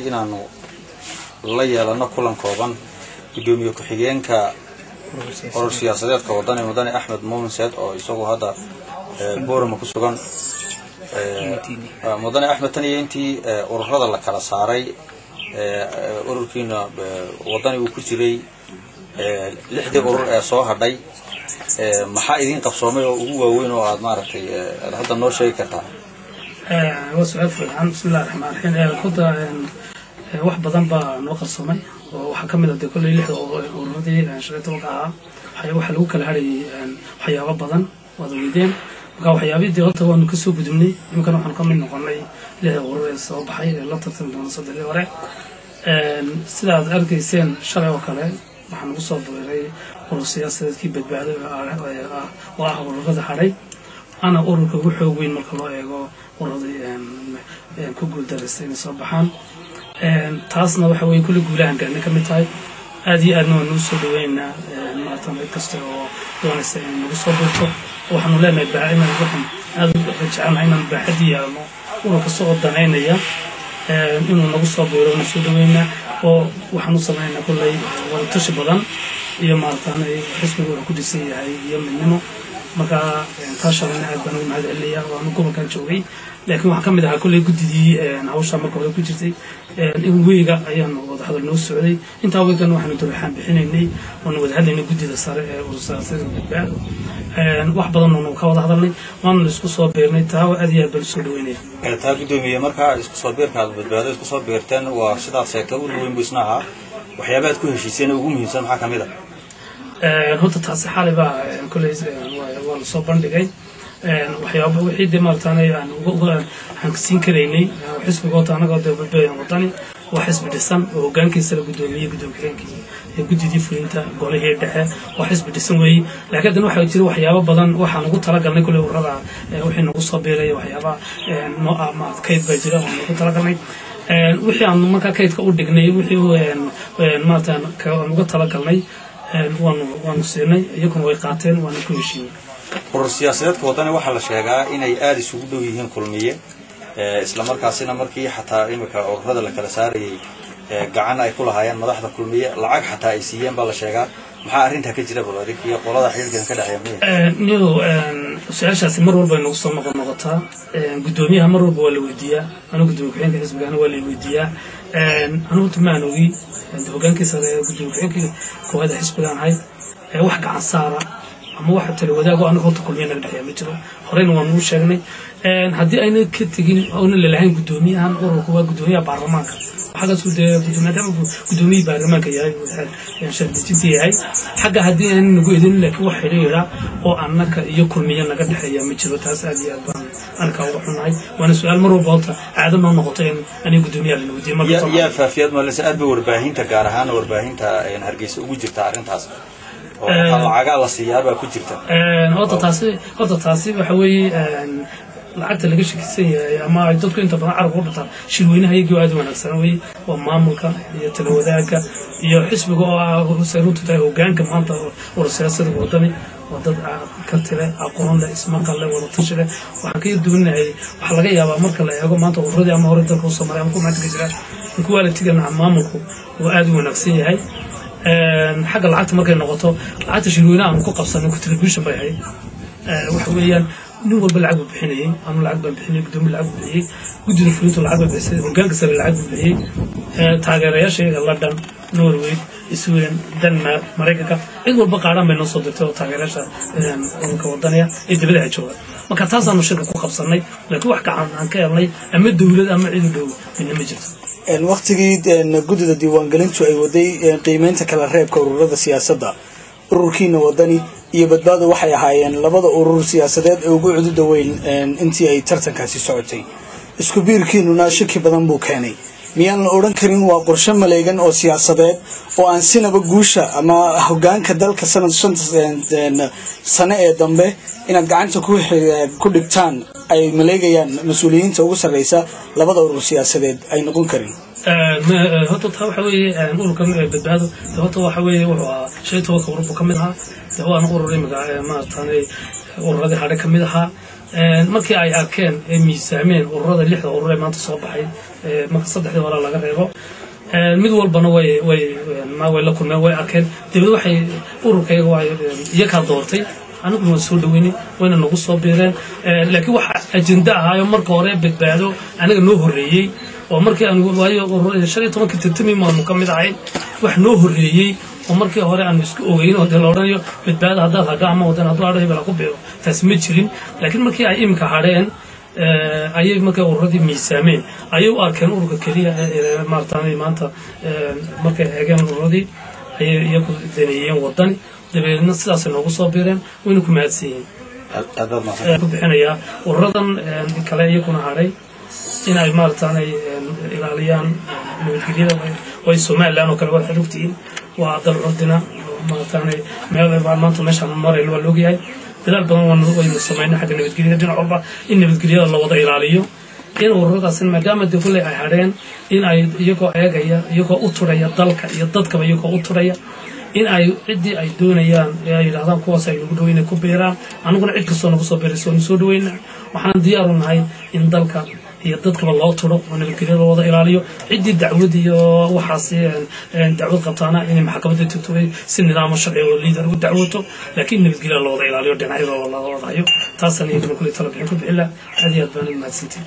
Inaanu la yeelano kulan kooban guddoomiye ku-xigeenka urur siyaasadeedka Wadani, Mudane Axmed Muumin Seed, oo isagu hadda Boorama ku sugan. Mudane Axmed, tan iyo intii ururada la kala saaray, ururkiina Wadani uu ku jiray lixdii urur ee soo hadhay, maxaa idiin qabsoomay oo ugu waaweyn oo aad maaragtay aad hadda noo sheegi kartaa? Waa su-aal fiican. Bismillahi raxmaan raxiim. Horta wax badan baa noo qabsoomay, oo waxaa ka mid ah dee kolley lixda ururadii 15-ka ahaa waxaa lagu kala harayay waxyaabo badan, waad ogeydeen. Marka waxyaabihii dee horta waanu kasoo gudubnay. Iminkana waxaanu ka mid noqonay lixda urur ee soo baxay ee la tartami doona saddexdii hore. Sida aad arkayseen shalay oo kale, waxaa nagu soo biiray urur siyaasadeedkii Badbaado oo ah ururada hadhay, ana ururka ugu xoog weyn marka loo eego ururadii ku guuldaraystay inay soo baxaan. Taasna waxa weye kulli guulahan gaarna ka mid tahay. Aad iyo aadna waanu usoo dhaweynaynaa maaratan cid kasta oo doonaysa inay nagu soo biirto. Waxaanu leenahay inaan waxaan aad u jecelnahay inaan baaxad yeelno. Urur kasta oo danaynaya inuu nagu soo biiro waanu soo dhaweynaa, oo waxaan u sameynaynaa kulley wadatashi badan iyo maaratan xisbiga wuxuu ku dhisan yahay iyo midnimo. Marka taa shalayna aad baan ugu mahad celinaya oo anu gobolkan joogay, laakiin waxaan ka mid ahaa kolley guddidii hawsha marka hore ku jirtay. In weyga ayaanu wadahadal noo socday intaa weygan, waxaanu daraxaan bixinaynay oonu wada hadlaynay guddida sare ee urur siyaasadeed Badbaado. Wax badan oonu ka wada hadalnay, waanu isku soo biirnay. Taa aad iyo aad baan usoo dhaweynaya. Taa guddoomiye, markaa isku soo biirka aad Badbaado isku soo biirteen, waa sidaad sheegtay urur weyn buu isna ahaa, waxyaabaad ku heshiiseen ugu muhiimsan maxaa kamid a? Horta taasi xalay baa kolley waa lasoo bandhigay waxyaaba wixii dee maarataanay aan aan siin karaynay xisbiga. Horta annaga dee Wadani waa xisbi dhisan oo hoggaankiisa la guddoomiyey, guddoom ku-xigeenkii iyo guddidii fulinta, golihii dhexe, waa xisbi dhisan weeye. Laakiin haddana waxaa jira waxyaabo badan waxaan ugu talagalnay kolley ururada wixii nagu soo biiraya. Waxyaaba noo ah kayd baa jira oo nagu talagalnay. Wixii aanu markaa kaydka u dhignay, wixii maarata aan uga talagalnay, waanu siinay, iyaguna way qaateen, waana ku heshiinay. Urur siyaasadeedka Wadani waxaa la sheegaa inay aada isugu dhow yihiin Kulmiye, isla markaasina markii xataa imika ururada la kala saarayay gacan ay ku lahaayeen madaxda Kulmiye, lacag xataa ay siiyeen baa la sheegaa. Maxaa arrintaa ka jira? Bal adig iyo qolada xiriirkan ka dhexeeya miya? Niyow, su-aashaasi mar walba ay nagu soo noqon noqotaa. Guddoomiyaha mar walba waa la weydiiyaa, anigu gudoomiye ku-xigeenka xisbigana waa la weydiiyaa. Anigu horta ma aan ogi. Hogaankii sare ee gudoomiye ku-xigeenkii koowaad ee xisbigaan ahay, wax gacan saara ama wax tala wadaago anaga horta Kulmiye naga dhexeeya ma jiro. Horeyna waan nuu sheegnay haddii ayna ka tegin oona lalahayn guddoomiyahan ururku waa guddoomiyaha baarlamaanka xaggaasu dee maadaama guddoomiyihii baarlamaanka yahay, sharci yahay xagga, haddii aan nagu edin. Laakiin wax xiriira oo annaka iyo Kulmiye naga dhexeeya ma jiro. Taas aad iyo aad baan arkaa uga xunnahay, waana su-aal mar walba horta caado noo noqoto in aniga guddoomiyaha lana weydiiyo marka. Yaa faafiyaad malese? Aad bay warbaahinta, gaar ahaan warbaahinta Hargeysa, ugu jirta arrintaas oo lacagaa la siiyaabaa ku jirta. Horta taasi waxa weeye lacagta laga shakisan yahay ama ay dadku inta badan carabka u dhintaan. Shirweynaha iyagii aad u wanaagsan weye, waa maamulka iyo tala wadaagga iyo xisbiga oo ah say runtu tahay hogaanka maanta urur siyaasada Wadani waa dad karti leh, aqoon leh, ismaqal leh, wada tashi leh. Waxaan ka yar duwanahay, waxaa laga yaabaa marka la eego maanta ururadii ama hore dalka usoo maray ama kuwa maanta ka jira in quality-ga maamulku uu aad u wanaagsan yahay. Xagga lacagta markay noqoto, lacagta shirweynaha aanu ku qabsanay contribution bay ahayd. Waxa weeyaan nin walba lacag buu bixinayay. Anu lacag baan bixinayay, gudoomiye lacag buu bixiyey, guddida fulintu lacag bay bixisay, hogaanka sare lacag buu bixiyey, taageerayaasha iyaga London, Norway, Sweden, Denmark, Maraykanka, cid walba qaadhaan bay noo soo dirtay oo taageerayaasha ururka Wadaniya ee dibadaha jooga. Marka taasaanu shirka ku qabsanay, laakiin wax gacan aan ka helnay ama dowlad ama cid u dhow midna ma jirto. Waktigii guddida diiwaangelintu ay waday qiimeynta kala reebka ururada siyaasadda, ururkiina Wadani iyo Badbaado waxay ahaayeen labada urur siyaasadeed ee ugu cududa weyn intii ay tartankaasi socotay. Isku biirkiinuna shaki badan buu keenay. Miyaan la odhan karin waa qorshe maleegan oo siyaasadeed oo aan sinaba guusha ama hogaanka dalka sanad 5-ta sane ee dambe inaad gacanta ku dhigtaan ay maleegayaan mas-uuliyiinta ugu sarreysa labada urur siyaasadeed ay noqon karin? Horta taa waxa weeye ururkan Badbaado de horta waxa weeye wuxuu ahaa 15-ka urur buu ka mid ahaa. De waana urur imika maaragtaanay ururadii hadhe ka mid ahaa. Markii ay arkeen ee miisaameen ururada, 6da urur ee maanta soo baxay, marka 3dii hore laga reebo, mid walbana way la kulmeen, way arkeen. Dabeed waxay ururkayga waa iyakaa doortay, aniguna waan soo dhaweynay, wayna nagu soo biireen. Laakiin waxa ajenda ahaayo marka hore Badbaado anaga noo horreeyey, oo markii aan waayo 15kii tartami maanu ka mid ahayn, wax noo horreeyey oo markii hore aanu isku ogeyn oo dee la odhanayo Badbaado haddaad hadho ama Wadan hadduu hadho hebel ha ku biiro, taas ma jirin. Laakiin markii ay iminka hadheen ayay markay ururadii miisaameen ayay u arkeen ururka keliya maarataanay maanta. Markay eegeen ururadii ayay iyagu daneeyeen Wadani, dabeedna sidaasay noogu soo biireen, wayna ku mahadsan yihiin. Ku bixinayaa ururadan kale iyaguna hadhay in ay maarataanay ilaaliyaan nabadgelyada. Way Somaliland oo kale waxaad ogtihiin waa dal curdina, maarataanay meel maanta meeshaan marayno waa laogyahay. Dadaal badan waynu samaynay xagga nabadgelyada, dhinac walba in nabadgelyada la wada ilaaliyo, in ururadaas maadaama dee kulley ay hadheen in ay iyagoo eegaya, iyagoo u turaya dalka iyo dadkaba, iyagoo u turaya, in ay ciddii ay doonayaan ee ay yidhahdaan kuwaas ay nagu dhaweynay ku biiraan. Aniguna cid kastoo nagu soo biiraysa waanu soo dhaweynaa. Waxaan diyaar u nahay in dalka iyo dadkaba loo turo oo nabadgelyada la wada ilaaliyo. Ciddii dacwad iyo waxaas dacwad qabtaana inay maxkamadda tagto, si nidaamo sharci oo liidar ugu dacwooto, laakiin nabadgelyada la wada ilaaliyo, dhinacyada la wada hayo. Taasaan iyaguna kulley tala bixin ku bixin laha. Aad iyo aad baan u mahadsantihin.